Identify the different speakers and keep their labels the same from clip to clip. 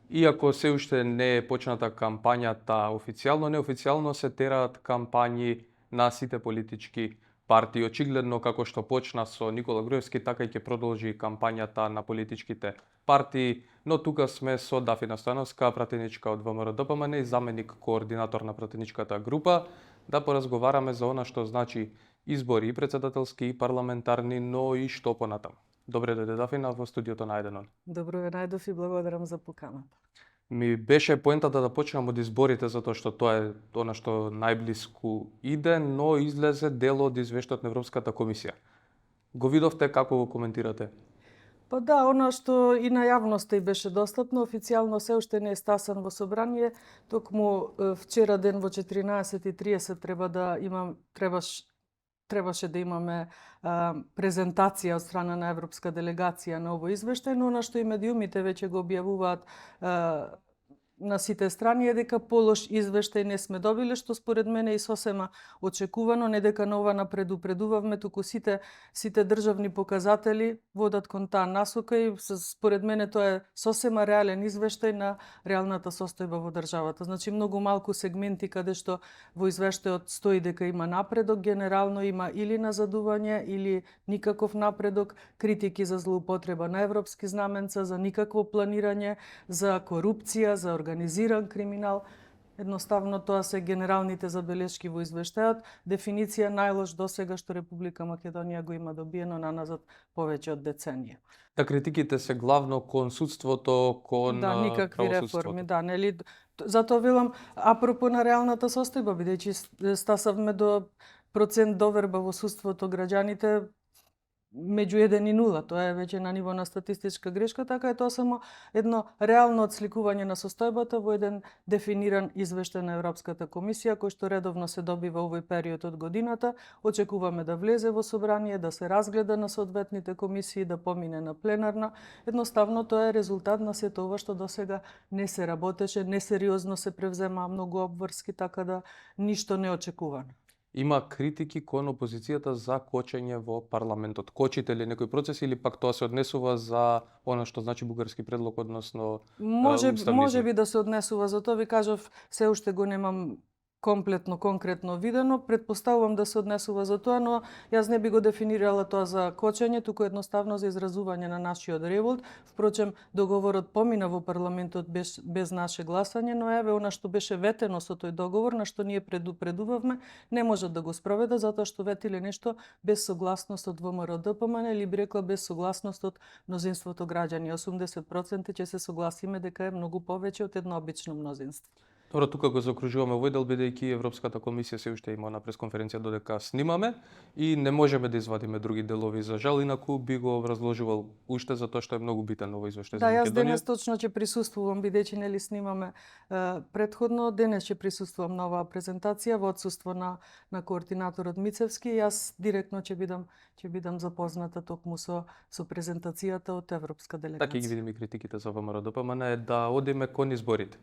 Speaker 1: Иако се уште не е почната кампањата официјално, неофицијално се тераат кампањи на сите политички партии. Очигледно, како што почна со Никола Груевски, така и ќе продолжи кампањата на политичките партии, но тука сме со Дафина Стојановска, пратеничка од ВМРО-ДПМН и заменик координатор на пратеничката група, да поразговараме за она што значи избори и председателски и парламентарни, но и што понатаму. Добре дојде Дафина во студиото на Еденон.
Speaker 2: Добро ве најдов и благодарам за поканата.
Speaker 1: Ми беше поентата да почнам од изборите, затоа што тоа е она што најблиску иде, но излезе дел од извештајот на Европската комисија. Го видовте, како го коментирате?
Speaker 2: Па да, она што и на јавноста и беше достапно, официјално се уште не е стасан во собрание, токму вчера ден во 14:30 требаше да имаме презентација од страна на Европска делегација на овој извештај, но она што и медиумите веќе го објавуваат на сите страни е дека полош извештај не сме добиле, што според мене и сосема очекувано, не дека на ова напредувавме, туку сите државни показатели водат кон таа насока и според мене тоа е сосема реален извештај на реалната состојба во државата. Значи многу малку сегменти каде што во извештајот стои дека има напредок, генерално има или назадување или никаков напредок, критики за злоупотреба на европски знаменца, за никакво планирање, за корупција, за организиран криминал. Едноставно тоа се генералните забелешки во извештајот. Дефиниција најлош досега што Република Македонија го има добиено наназад повеќе од деценија.
Speaker 1: Да, критиките се главно кон судството, кон
Speaker 2: Да, никакви
Speaker 1: правосудството.
Speaker 2: реформи, да, нели? Затоа велам апропо на реалната состојба, бидејќи стасавме до процент доверба во судството граѓаните меѓу 1 и 0, тоа е веќе на ниво на статистичка грешка, така е тоа само едно реално отсликување на состојбата во еден дефиниран извештај на Европската комисија, кој што редовно се добива овој период од годината. Очекуваме да влезе во собрание, да се разгледа на соодветните комисии, да помине на пленарна. Едноставно тоа е резултат на сето ова што досега не се работеше, несериозно се превземаа многу обврски, така да ништо неочекувано.
Speaker 1: Има критики кон опозицијата за кочење во парламентот. Кочите ли некој процес или пак тоа се однесува за она што значи бугарски предлог, односно
Speaker 2: Може би да се однесува, за тоа ви кажав, се уште го немам комплетно, конкретно видено, предпоставувам да се однесува за тоа, но јас не би го дефинирала тоа за кочење, туку едноставно за изразување на нашиот револт. Впрочем, договорот помина во парламентот без наше гласање, но еве она што беше ветено со тој договор, на што ние предупредувавме, не можат да го спроведат затоа што ветиле нешто без согласност од ВМРО-ДПМН или би рекла без согласност од мнозинството граѓани. 80% ќе се согласиме дека е многу повеќе од едно обично мнозинство.
Speaker 1: Добро, тука го заокружуваме овој дел, бидејќи Европската комисија се уште има на пресконференција додека снимаме и не можеме да извадиме други делови за жал, инаку би го образложувал уште затоа што е многу битен овој извештај за
Speaker 2: Да, јас
Speaker 1: Македонија.
Speaker 2: денес точно ќе присуствувам, бидејќи нели снимаме претходно, денес ќе присуствувам на оваа презентација во отсуство на координаторот Мицевски. Јас директно ќе бидам запозната токму со презентацијата од Европска делегација.
Speaker 1: Така ги видиме критиките за ВМРО-ДПМН е да одиме кон изборите.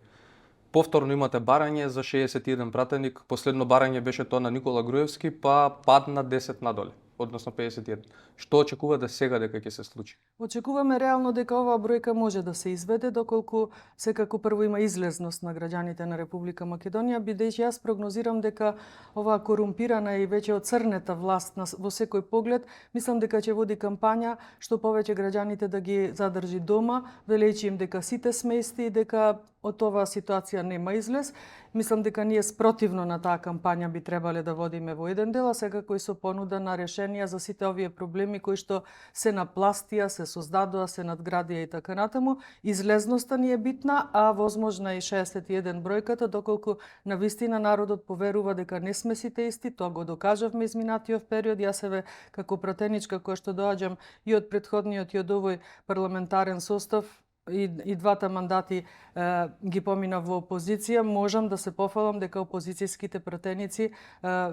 Speaker 1: Повторно имате барање за 61 пратеник, последно барање беше тоа на Никола Груевски, па падна 10 надоле, односно 51. Што очекувате сега дека ќе се случи?
Speaker 2: Очекуваме реално дека оваа бројка може да се изведе, доколку секако прво има излезност на граѓаните на Република Македонија, бидејќи јас прогнозирам дека оваа корумпирана и веќе оцрнета власт во секој поглед, мислам дека ќе води кампања што повеќе граѓаните да ги задржи дома, велејќи им дека сите сме исти и дека од оваа ситуација нема излез. Мислам дека ние спротивно на таа кампања би требале да водиме во еден дел, а секако и со понуда на решенија за сите овие проблеми кои што се напластија, се создадоа, се надградија и така натаму. Излезноста ни е битна, а возможна и 61 бројката, доколку на вистина народот поверува дека не сме сите исти, тоа го докажавме изминатиот период. Јас еве како пратеничка која што доаѓам и од претходниот и од овој парламентарен состав, и двата мандати ги помина во опозиција, можам да се пофалам дека опозицијските пратеници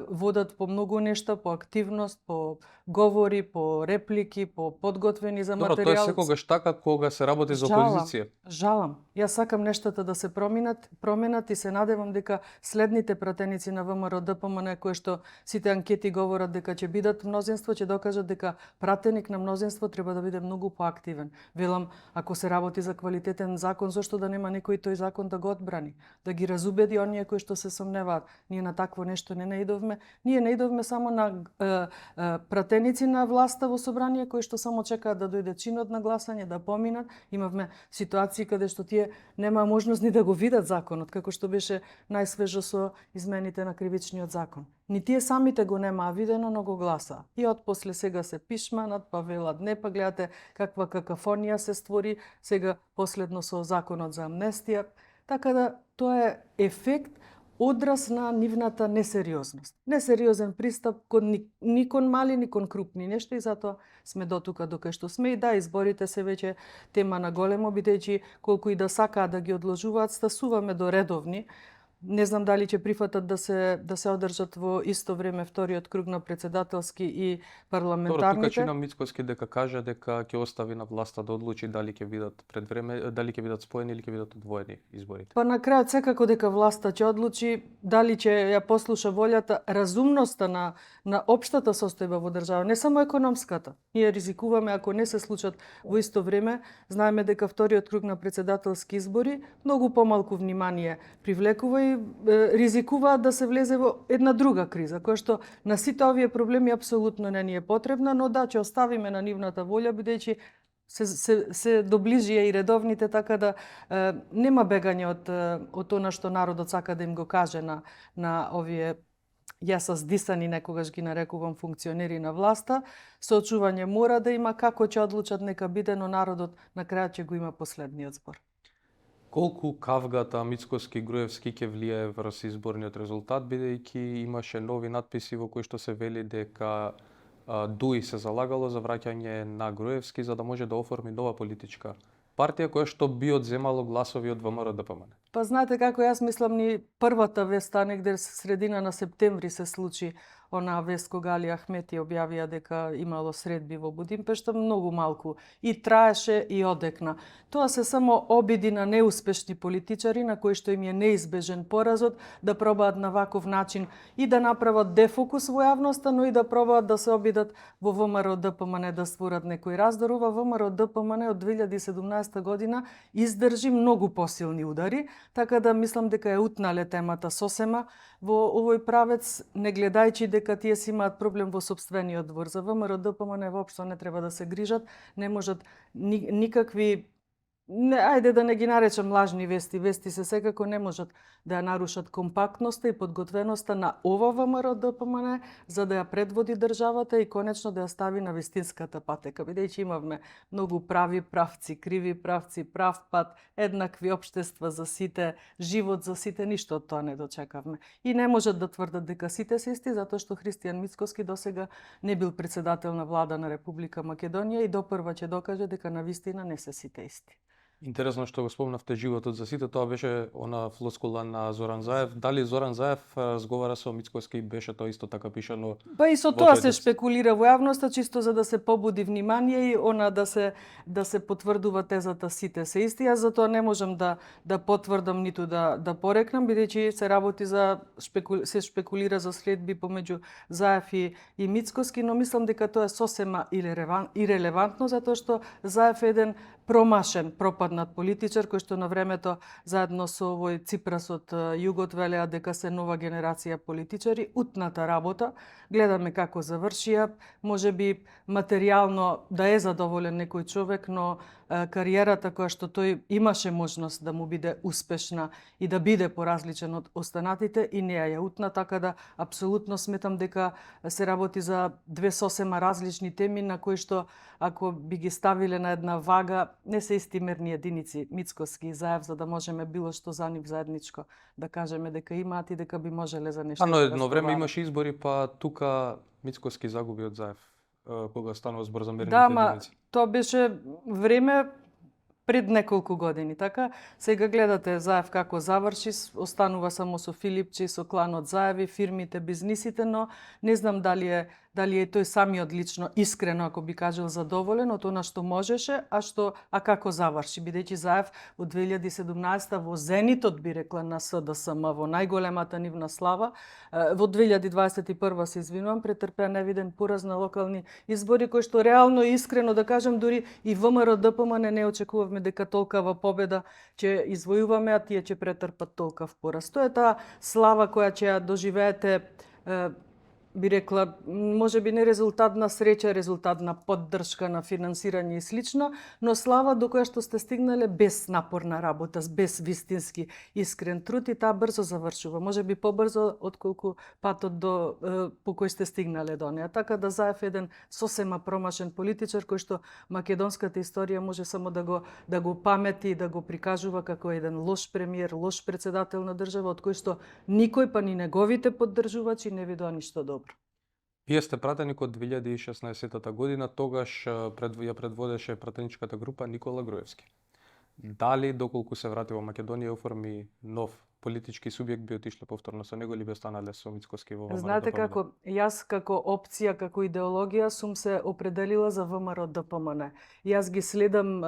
Speaker 2: водат по многу нешта, по активност, по говори, по реплики, по подготвени за материјал.
Speaker 1: Добро, тоа е секогаш така кога се работи за опозиција.
Speaker 2: Жалам. Јас сакам нештата да се променат и се надевам дека следните пратеници на ВМРО-ДПМН, кои што сите анкети говорат дека ќе бидат мнозинство, ќе докажат дека пратеник на мнозинство треба да биде многу поактивен. Велам, ако се работи работи за квалитетен закон, зошто да нема некој тој закон да го одбрани, да ги разубеди оние кои што се сомневаат. Ние на такво нешто не наидовме. Ние наидовме само на пратеници на власта во собрание кои што само чекаат да дојде чинот на гласање, да поминат. Имавме ситуации каде што тие нема можност ни да го видат законот, како што беше најсвежо со измените на кривичниот закон. Ни тие самите го немаа видено, но го гласаа. И отпосле сега се пишманат, па велат не, па гледате каква какафонија се створи, сега последно со законот за амнестија. Така да тоа е ефект, одраз на нивната несериозност. Несериозен пристап ни кон мали, ни кон крупни нешта и затоа сме дотука докај што сме. И да, изборите се веќе тема на големо, бидејќи колку и да сакаат да ги одложуваат, стасуваме до редовни. Не знам дали ќе прифатат да се одржат во исто време вториот круг на председателски и парламентарните.
Speaker 1: Тука Чина Мицкоски дека кажа дека ќе остави на власта да одлучи дали ќе бидат дали ќе бидат споени или ќе бидат одвоени изборите.
Speaker 2: Па на крајот секако дека власта ќе одлучи дали ќе ја послуша волјата, разумноста на општата состојба во држава, не само економската. Ние ризикуваме ако не се случат во исто време, знаеме дека вториот круг на председателски избори многу помалку внимание привлекува и ризикуваат да се влезе во една друга криза, која што на сите овие проблеми апсолутно не ни е потребна, но да, ќе оставиме на нивната волја, бидејќи се доближија и редовните, така да нема бегање од она што народот сака да им го каже на овие јас здисани, некогаш ги нарекувам функционери на власта. Соочување мора да има, како ќе одлучат нека биде, но народот на крајот ќе го има последниот збор.
Speaker 1: Колку кавгата Мицкоски и Груевски ќе влијае врз изборниот резултат, бидејќи имаше нови надписи во кои што се вели дека ДУИ се залагало за враќање на Груевски за да може да оформи нова политичка партија која што би одземало гласови од ВМРО-ДПМН.
Speaker 2: Па знаете како, јас мислам ни првата вест негде средина на септември се случи онаа вест кога Али Ахмети објавија дека имало средби во Будимпешта, многу малку и траеше и одекна. Тоа се само обиди на неуспешни политичари на кои што им е неизбежен поразот да пробаат на ваков начин и да направат дефокус во јавноста, но и да пробаат да се обидат во ВМРО-ДПМН да створат некој раздор. ВМРО-ДПМН од 2017 година издржи многу посилни удари, така да мислам дека е утнале темата сосема во овој правец, не гледајќи дека тие си имаат проблем во сопствениот двор. За ВМРО-ДПМН воопшто не треба да се грижат, не можат никакви ајде да не ги наречам лажни вести. Вести се секако не можат да ја нарушат компактноста и подготвеноста на ова ВМРО-ДПМН за да ја предводи државата и конечно да ја стави на вистинската патека. Бидејќи имавме многу прави правци, криви правци, прав пат, еднакви општества за сите, живот за сите, ништо од тоа не дочекавме. И не можат да тврдат дека сите се исти, затоа што Христијан Мицкоски досега не бил председател на влада на Република Македонија и допрва ќе докаже дека навистина не се сите исти.
Speaker 1: Интересно што го спомнавте животот за сите, тоа беше она флоскула на Зоран Заев. Дали Зоран Заев разговара со Мицкоски и беше тоа исто така пишано?
Speaker 2: Па и со тоа се шпекулира во јавноста, чисто за да се побуди внимание и она да се потврдува тезата сите се исти. Јас затоа не можам да потврдам ниту да порекнам, бидејќи се работи се шпекулира за следби помеѓу Заев и Мицкоски, но мислам дека тоа е сосема ирелевантно, затоа што Заев е еден промашен, пропаднат политичар кој што на времето заедно со овој Ципрас од југот велеа дека се нова генерација политичари, утната работа. Гледаме како завршија, можеби материјално да е задоволен некој човек, но кариерата која што тој имаше можност да му биде успешна и да биде поразличен од останатите и не ја утна, така да апсолутно сметам дека се работи за две сосема различни теми на кои што ако би ги ставиле на една вага, не се исти мерни единици Мицкоски и Заев, за да можеме било што за нив заедничко да кажеме дека имаат и дека би можеле за нешто.
Speaker 1: Но едно време имаше избори, па тука Мицкоски загуби од Заев кога станува збор за мерните единици.
Speaker 2: Тоа беше време пред неколку години, така? Сега гледате Заев како заврши, останува само со Филипчи, со кланот Заеви, фирмите, бизнисите, но не знам дали е дали е тој самиот лично искрено, ако би кажал, задоволен од она што можеше, а како заврши, бидејќи Заев во 2017 во зенитот, би рекла, на СДСМ, во најголемата нивна слава, во 2021 се извинувам, претрпеа невиден пораз на локални избори, кои што реално и искрено да кажам, дури и ВМРО ДПМН не очекувавме дека толкава победа ќе извојуваме, а тие ќе претрпат толкав пораз. Тоа е таа слава која ќе ја доживеете, би рекла, може би не резултат на среќа, резултат на поддршка, на финансирање и слично, но слава до која што сте стигнале без напорна работа, без вистински искрен труд, и таа брзо завршува. Може би побрзо отколку патот по кој сте стигнале до неа. Така да Заев еден сосема промашен политичар кој што македонската историја може само да го памети и да го прикажува како еден лош премиер, лош председател на држава, од кој што никој, па ни неговите поддржувачи, не видоа ништо добро.
Speaker 1: Вие сте пратеник од 2016 година, тогаш ја предводеше пратеничката група Никола Груевски. Дали, доколку се врати во Македонија, оформи нов политички субјект, би отишле повторно со него или би останале со Мицкоски во ВМРО?
Speaker 2: Знаете како, јас како опција, како идеологија сум се определила за ВМРО ДПМН. Јас ги следам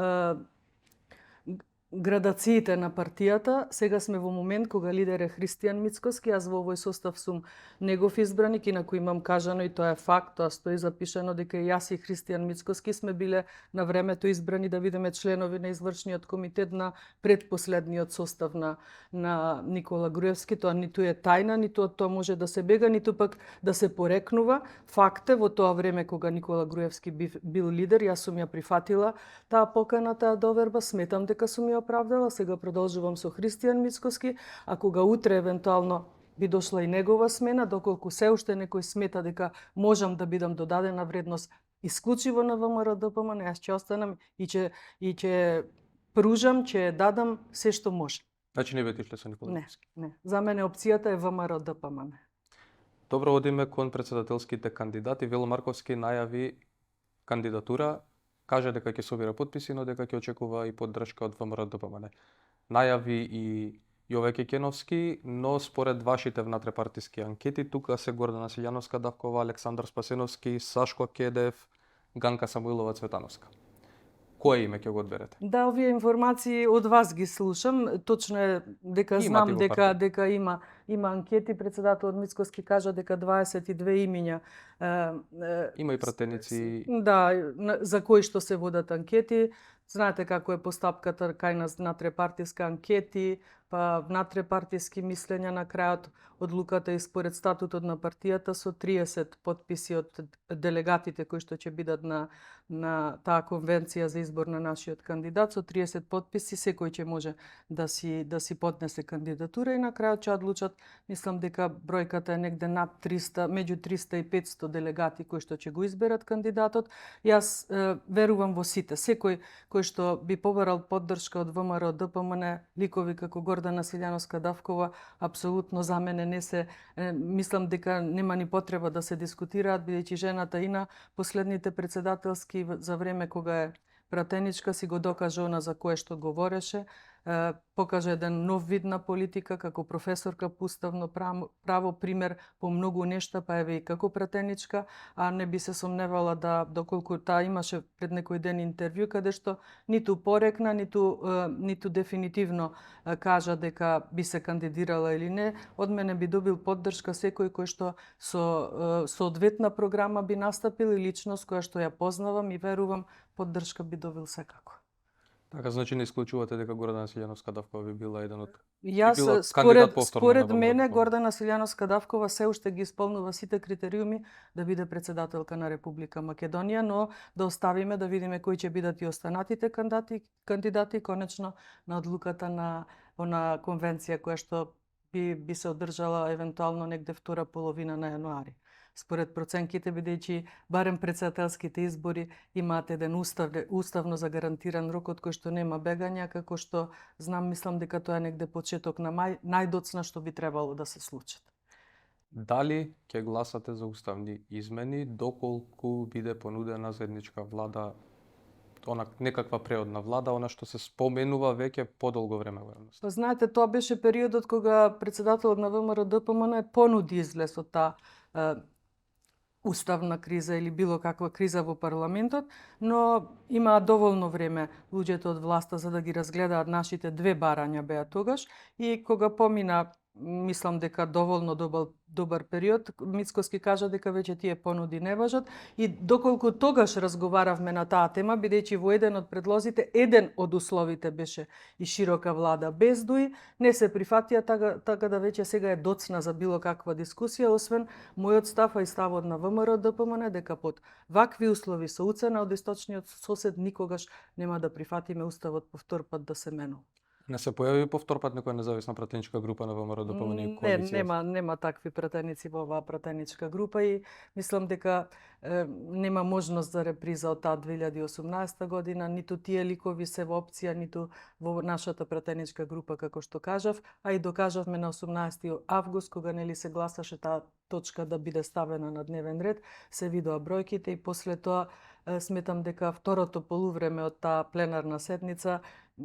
Speaker 2: градациите на партијата. Сега сме во момент кога лидер е Христијан Мицкоски, јас во овој состав сум негов избраник, инаку имам кажано и тоа е факт, тоа стои запишано дека јас и Христијан Мицкоски сме биле на времето избрани да бидеме членови на извршниот комитет на предпоследниот состав на Никола Груевски. Тоа ниту е тајна, ниту од тоа може да се бега, ниту пак да се порекнува. Факт е, во тоа време кога Никола Груевски бил лидер, јас сум ја прифатила таа покана, таа доверба, сметам дека сум ја оправдала, сега продолжувам со Христијан Мицкоски, а кога утре евентуално би дошла и негова смена, доколку се уште некој смета дека можам да бидам додадена вредност исклучиво на ВМРО ДПМН, јас ќе останам и ќе пружам, ќе дадам се што може.
Speaker 1: Значи не би отишле со Никола Груевски?
Speaker 2: Не. За мене опцијата е ВМРО ДПМН.
Speaker 1: Добро, одиме кон председателските кандидати. Вело Марковски најави кандидатура, каже дека ќе собира потписи, но дека ќе очекува и поддршка од ВМРО ДПМН. Најави и Јовеќе Кеновски, но според вашите внатрепартиски анкети, тука се Гордана Силјановска Давкова, Александар Спасеновски, Сашко Кедев, Ганка Самоилова Цветановска. Кој име ќе го одберете?
Speaker 2: Да, овие информации од вас ги слушам. Точно е дека знам дека има анкети. Председателот Мицкоски кажа дека 22 имиња
Speaker 1: има и пратеници.
Speaker 2: Да, за кои што се водат анкети. Знаете како е постапката кај нас внатрепартиска анкети, па внатрепартиски мислења на крајот одлуката и според статутот на партијата со 30 потписи од делегатите кои што ќе бидат на таа конвенција за избор на нашиот кандидат, со 30 потписи секој ќе може да си поднесе кандидатура и на крајот ќе одлучат, мислам дека бројката е негде над 300, меѓу 300 и 500 делегати кои што ќе го изберат кандидатот. Јас верувам во сите. Секој кој што би побарал поддршка од ВМРО ДПМН, ликови како Гордана Силјановска Давкова, апсолутно за мене не се, мислам дека нема ни потреба да се дискутираат, бидејќи жената и на последните председателски за време кога е пратеничка си го докаже она за кое што говореше, покажа еден нов вид на политика како професорка по уставно право, пример по многу нешта, па еве и како пратеничка, а не би се сомневала да, доколку таа имаше пред некој ден интервју каде што ниту порекна, ниту дефинитивно кажа дека би се кандидирала или не, од мене би добил поддршка секој кој што со соодветна програма би настапил и личност која што ја познавам и верувам, поддршка би добил секако.
Speaker 1: Така, значи не исклучувате дека Гордана Силјановска Давкова би била еден од...
Speaker 2: Јас, според мене, Гордана Силјановска Давкова се уште ги исполнува сите критериуми да биде председателка на Република Македонија, но да оставиме да видиме кои ќе бидат и останатите кандидати, конечно на одлуката на она конвенција која што би се одржала евентуално негде втора половина на јануари. Според проценките, бидејќи барем председателските избори имаат еден уставно загарантиран рок од кој што нема бегање, како што знам, мислам дека тоа е негде почеток на мај, најдоцна што би требало да се случат.
Speaker 1: Дали ќе гласате за уставни измени доколку биде понудена заедничка влада, некаква преодна влада, она што се споменува веќе подолго време во јавноста?
Speaker 2: Знаете, тоа беше периодот кога председателот на ВМРО ДПМН понуди излез од таа уставна криза или било каква криза во парламентот, но имаа доволно време луѓето од власта за да ги разгледаат нашите две барања беа тогаш и кога помина мислам дека доволно добар период, Мицкоски кажа дека веќе тие понуди не важат и доколку тогаш разговаравме на таа тема, бидејќи во еден од предлозите, еден од условите беше и широка влада без ДУИ, не се прифатија, така да веќе сега е доцна за било каква дискусија, освен мојот став, а и ставот на ВМРО ДПМН, дека под вакви услови со уцена од источниот сосед никогаш нема да прифатиме уставот повтор пат да се менува.
Speaker 1: Не се појави повтор пат некоја независна пратеничка група на ВМРО ДПМН и
Speaker 2: Не,
Speaker 1: коалиција?
Speaker 2: нема такви пратеници во оваа пратеничка група и мислам дека нема можност за реприза од таа 2018 година, ниту тие ликови се во опција, ниту во нашата пратеничка група, како што кажав, а и докажавме на 18 август, кога нели се гласаше таа точка да биде ставена на дневен ред, се видоа бројките и после тоа сметам дека второто полувреме од таа пленарна седница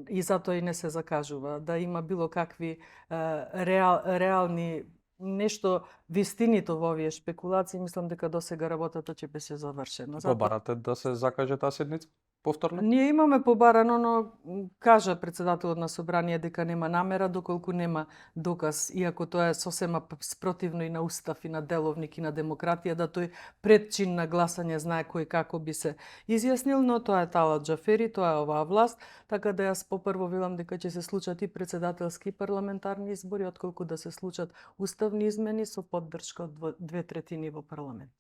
Speaker 2: и затоа и не се закажува, да има било какви реални нешто вистинито во овие шпекулации, мислам дека досега работата ќе беше завршена.
Speaker 1: Побарате да се закаже таа седница повторно?
Speaker 2: Ние имаме побарано, но кажа председателот на собрание дека нема намера доколку нема доказ, иако тоа е сосема спротивно и на устав и на деловник и на демократија, да тој пред чин на гласање знае кој како би се изјаснил, но тоа е Талат Џафери, тоа е оваа власт, така да јас попрво велам дека ќе се случат и председателски парламентарни избори, отколку да се случат уставни измени со поддршка од 2/3 во парламент.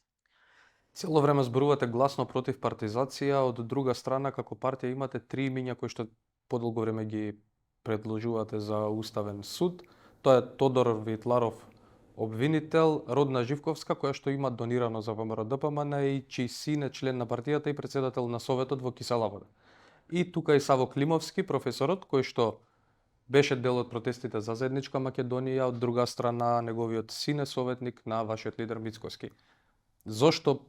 Speaker 1: Цело време зборувате гласно против партизација, од друга страна како партија имате 3 имиња кои што подолго време ги предложувате за Уставен суд. Тоа е Тодор Витларов, обвинител, Родна Живковска, која што има донирано за ВМРО ДПМН и чиј син е член на партијата и претседател на Советот во Киселавода. И тука и Саво Климовски, професорот, кој што беше дел од протестите за заедничка Македонија, од друга страна неговиот син е советник на вашиот лидер Мицкоски. Зошто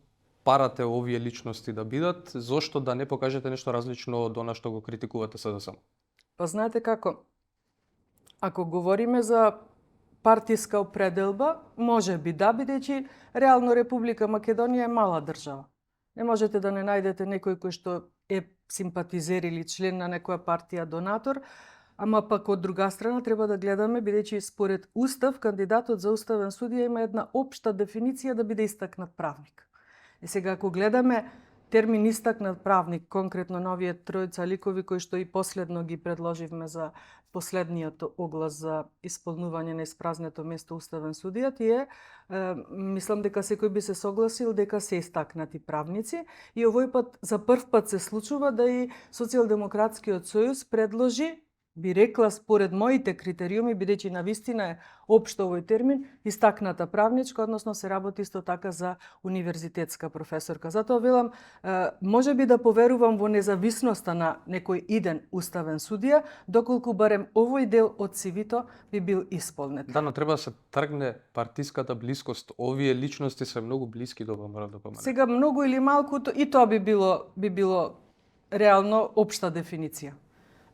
Speaker 1: парате овие личности да бидат? Зошто да не покажете нешто различно од она што го критикувате СДСМ?
Speaker 2: Па знаете како? Ако говориме за партиска определба, може би да, бидејќи реално Република Македонија е мала држава. Не можете да не најдете некој кој што е симпатизер или член на некоја партија донатор, ама пак од друга страна треба да гледаме, бидејќи според Устав, кандидатот за уставен судија има една општа дефиниција да биде истакнат правник. И сега ако гледаме термин истакнат правник, конкретно на овие тројца ликови кои што и последно ги предложивме за последниот оглас за исполнување на испразнето место уставен судија, тие мислам дека секој би се согласил дека се истакнати правници и овој пат за прв пат се случува да и Социјалдемократскиот сојуз предложи, би рекла според моите критериуми, бидејќи навистина е општо овој термин, истакната правничка, односно се работи исто така за универзитетска професорка. Затоа велам, може би да поверувам во независноста на некој иден уставен судија, доколку барем овој дел од CV-то би бил исполнет.
Speaker 1: Да, но треба да се тргне партиската блискост. Овие личности се многу блиски до ВМРО ДПМН.
Speaker 2: Сега многу или малку, и тоа би било реално општа дефиниција.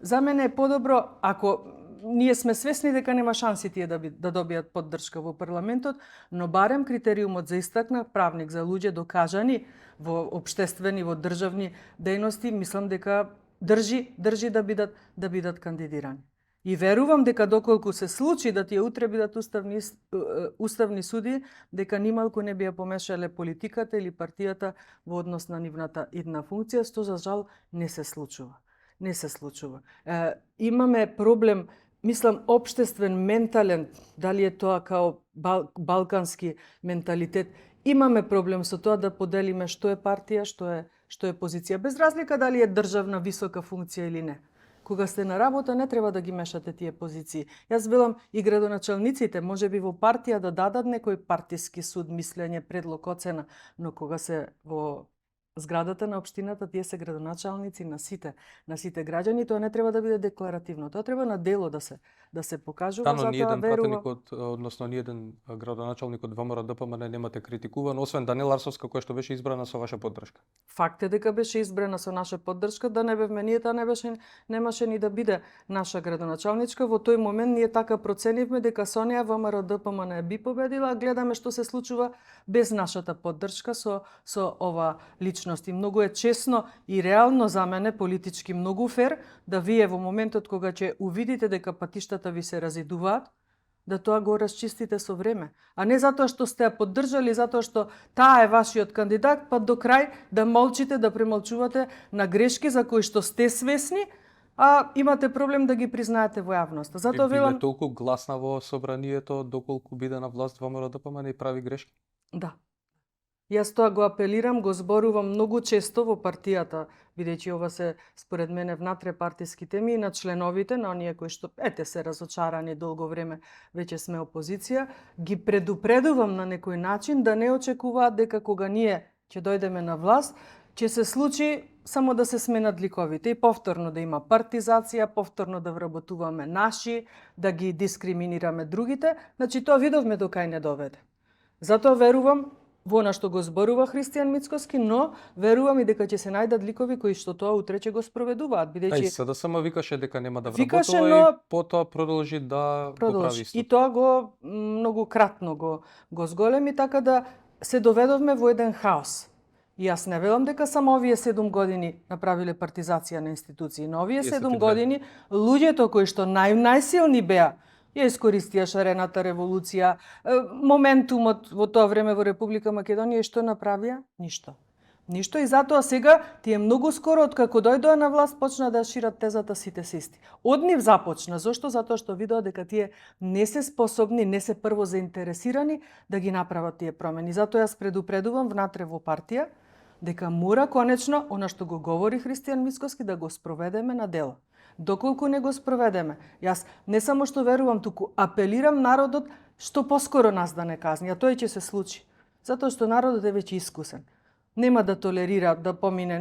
Speaker 2: За мене е подобро, ако ние сме свесни дека нема шанси тие да добијат поддршка во парламентот, но барем критериумот за истакнат правник за луѓе докажани во општествени, во државни дејности, мислам дека држи да бидат кандидирани. И верувам дека доколку се случи да тие утре бидат уставни суди, дека нималку не би ја помешале политиката или партијата во однос на нивната идна функција, што за жал не се случува. Не се случува. Имаме проблем, мислам, општествен, ментален, дали е тоа као балкански менталитет, имаме проблем со тоа да поделиме што е партија, што е позиција, без разлика дали е државна висока функција или не. Кога сте на работа не треба да ги мешате тие позиции. Јас велам и градоначалниците, може би во партија да дадат некој партиски суд, мислење, предлог, оцена, но кога се во зградата на општината, тие се градоначалници на сите граѓани, тоа не треба да биде декларативно, тоа треба на дело да се покажува,
Speaker 1: но ни
Speaker 2: затоа
Speaker 1: еден
Speaker 2: верувам.
Speaker 1: пратеник односно ни еден градоначалник од ВМРО ДПМН немате критикуван, освен Данила Арсовска која што беше избрана со ваша поддршка.
Speaker 2: Факт е дека беше избрана со наша поддршка, да не бевме ние, таа немаше ни да биде наша градоначалничка. Во тој момент ние така проценивме дека со неа ВМРО ДПМН би победила, а гледаме што се случува без нашата поддршка со ова личност. И многу е честно и реално за мене, политички многу фер, да вие во моментот кога ќе увидите дека патиштата ви се разидуваат, да тоа го расчистите со време. А не затоа што сте ја поддржали, затоа што таа е вашиот кандидат, па до крај да молчите, да премолчувате на грешки за кои што сте свесни, а имате проблем да ги признаете во јавноста. Затоа
Speaker 1: Биле
Speaker 2: велам...
Speaker 1: толку гласна во собранието доколку биде на власт ВМРО ДПМН и прави грешки?
Speaker 2: Да. Јас тоа го апелирам, го зборувам многу често во партијата, бидејќи ова се според мене внатре партиски теми и на членовите, на оние кои што се разочарани долго време, веќе сме опозиција, ги предупредувам на некој начин да не очекуваат дека кога ние ќе дојдеме на власт, ќе се случи само да се сменат ликовите и повторно да има партизација, повторно да вработуваме наши, да ги дискриминираме другите. Значи тоа видовме до кај не доведе. Затоа верувам во она што го зборува Христијан Мицкоски, но верувам и дека ќе се најдат ликови кои што тоа утре ќе го спроведуваат,
Speaker 1: А и
Speaker 2: бидејќи
Speaker 1: СДСМ викаше дека нема да
Speaker 2: Викаше,
Speaker 1: вработува
Speaker 2: но
Speaker 1: и потоа продолжи да го прави
Speaker 2: продолжи.
Speaker 1: исто.
Speaker 2: И тоа го многу кратно го зголеми, така да се доведовме во еден хаос. И јас не велам дека само овие 7 години направиле партизација на институции. На овие 7
Speaker 1: 32.
Speaker 2: години луѓето кои што најсилни беа, ја искористија шарената револуција, моментумот во тоа време во Република Македонија, и што направија? Ништо. Ништо, и затоа сега тие многу скоро откако дојдоа на власт почна да шират тезата сите се исти. Од нив започна. Зошто? Затоа што видоа дека тие не се способни, не се прво заинтересирани да ги направат тие промени. Затоа јас предупредувам внатре во партија дека мора конечно она што го говори Христијан Мицкоски да го спроведеме на дело. Доколку не го спроведеме, јас не само што верувам, туку апелирам народот што поскоро нас да не казни, а тоа ќе се случи. Затоа што народот е веќе искусен. Нема да толерира да помине,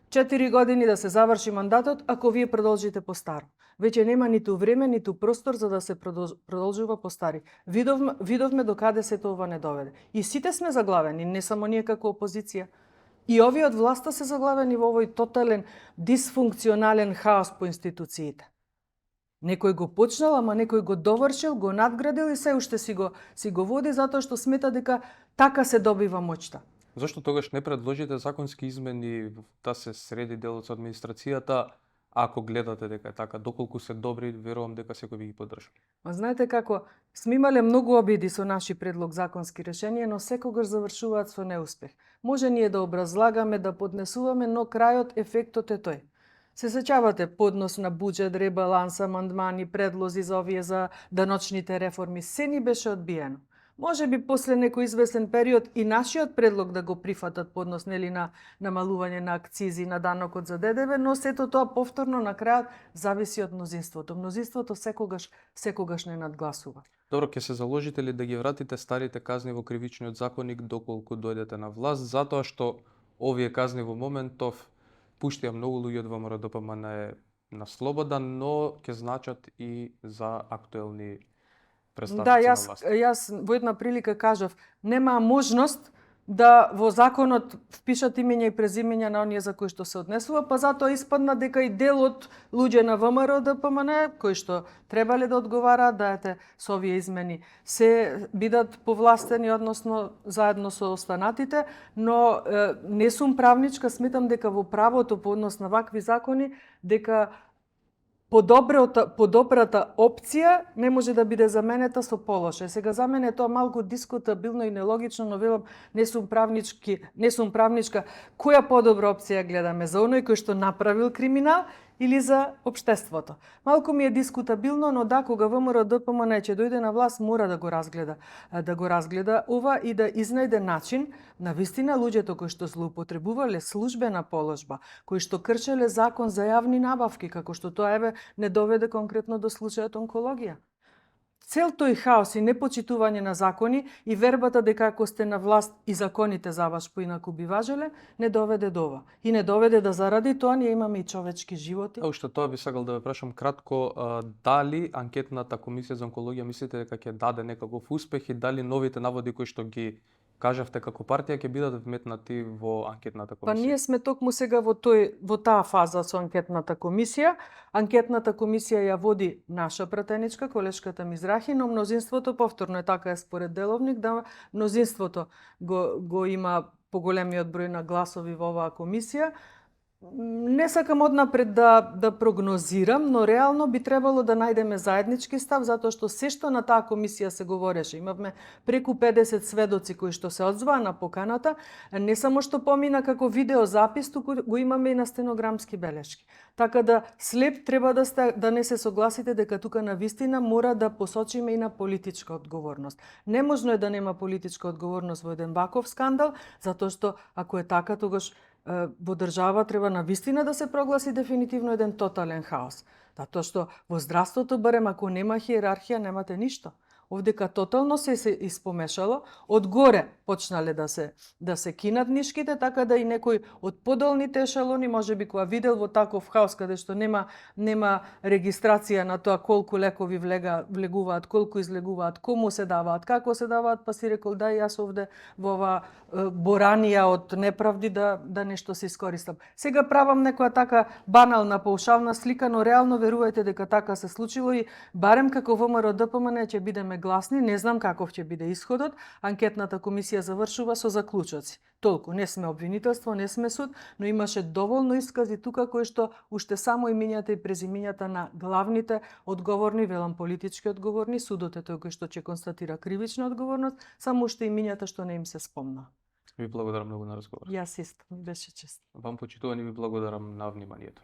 Speaker 2: 4 години да се заврши мандатот, ако вие продолжите по старо. Веќе нема ниту време, ниту простор за да се продолжува по стари. Видовме до каде се тоа не доведе. И сите сме заглавени, не само ние како опозиција. И овие од власта се заглавени во овој тотален дисфункционален хаос по институциите. Некој го почнал, ама некој го довршил, го надградил и се уште си го води затоа што смета дека така се добива моќта.
Speaker 1: Зошто тогаш не предложите законски измени да се среди делот со администрацијата, ако гледате дека е така, доколку се добри, верувам дека секој би ги поддржа.
Speaker 2: Ма знаете како, сме имале многу обиди со наши предлог законски решенија, но секогаш завршуваат со неуспех. Може ние да образлагаме, да поднесуваме, но крајот, ефектот е тој. Се сеќавате поднос на буџет, ребаланс, амандмани, предлози за овие за даночните реформи, се ни беше одбиено. Може би после некој известен период и нашиот предлог да го прифатат поднос на намалување на акцизи, на данокот за ДДВ, но сето тоа повторно на крајот зависи од мнозинството. Мнозинството секогаш не надгласува.
Speaker 1: Добро, ќе се заложите ли да ги вратите старите казни во кривичниот законник доколку дојдете на власт, затоа што овие казни во моментов пуштија многу луѓе од ВМРО ДПМН на слобода, но ќе значат и за актуелни представници
Speaker 2: Да,
Speaker 1: на власт.
Speaker 2: јас во една прилика кажав, нема можност да во законот впишат имења и презимења на оние за кои што се однесува, па затоа испадна дека и дел од луѓе на ВМРО ДПМН, кои што требале да одговараат, да со овие измени се бидат повластени, односно заедно со останатите, но не сум правничка, сметам дека во правото по однос на вакви закони, дека подобрата опција не може да биде заменета со полоша. Сега за мене тоа малку дискутабилно и нелогично, но велам не сум правничка. Која подобра опција гледаме, за оној кој што направил криминал или за општеството? Малку ми е дискутабилно, но да, кога ВМРО ДПМН ќе дојде на власт, мора да го разгледа ова и да изнајде начин на вистина луѓето кои што злоупотребувале службена положба, кои што кршеле закон за јавни набавки, како што тоа не доведе конкретно до случајот онкологија. Цел тој хаос и непочитување на закони и вербата дека ако сте на власт и законите за вас поинаку би важеле, не доведе до ова. И не доведе да заради тоа ние имаме и човечки животи.
Speaker 1: А уште тоа би сакал да ве прашам кратко, дали анкетната комисија за онкологија мислите дека ќе даде некаков успех и дали новите наводи кои што ги кажавте како партија ќе бидат вметнати во анкетната
Speaker 2: Па
Speaker 1: комисија?
Speaker 2: ние сме токму сега во таа фаза со анкетната комисија. Анкетната комисија ја води наша пратеничка, колешката Мизрахи, но мнозинството, повторно е така е според Деловник, да мнозинството го има поголемиот број на гласови во оваа комисија. Не сакам однапред да прогнозирам, но реално би требало да најдеме заеднички став, затоа што се што на таа комисија се говореше, имавме преку 50 сведоци кои што се одзваа на поканата, не само што помина како видеозапис, туку го имаме и на стенограмски белешки. Така да слеп треба да не се согласите дека тука на вистина мора да посочиме и на политичка одговорност. Неможно е да нема политичка одговорност во еден ваков скандал, затоа што ако е така, тогаш во држава треба на вистина да се прогласи дефинитивно еден тотален хаос. Затоа што во здравството, барем ако нема хиерархија, немате ништо. Овдека тотално се испомешало, одгоре почнале да се кинат нишките, така да и некој од подолните ешелони, можеби кога видел во таков хаос каде што нема регистрација на тоа колку лекови влегуваат, колку излегуваат, кому се даваат, како се даваат, па си рекол да јас овде во ова боранија од неправди да нешто се искористам. Сега правам некоја така банална паушална слика, но реално верувајте дека така се случило и барем како ВМРО ДПМН ќе бидеме гласни, не знам каков ќе биде исходот. Анкетната комисија завршува со заклучоци. Толку, не сме обвинителство, не сме суд, но имаше доволно искази тука кои што уште само имињата и презимињата на главните одговорни, велам политички одговорни, судот е тој кој што ќе констатира кривична одговорност, само уште имињата што не им се спомна.
Speaker 1: Ви благодарам многу на разговор.
Speaker 2: Јас исто, ми беше чест.
Speaker 1: Вам почитувани ви благодарам на вниманието.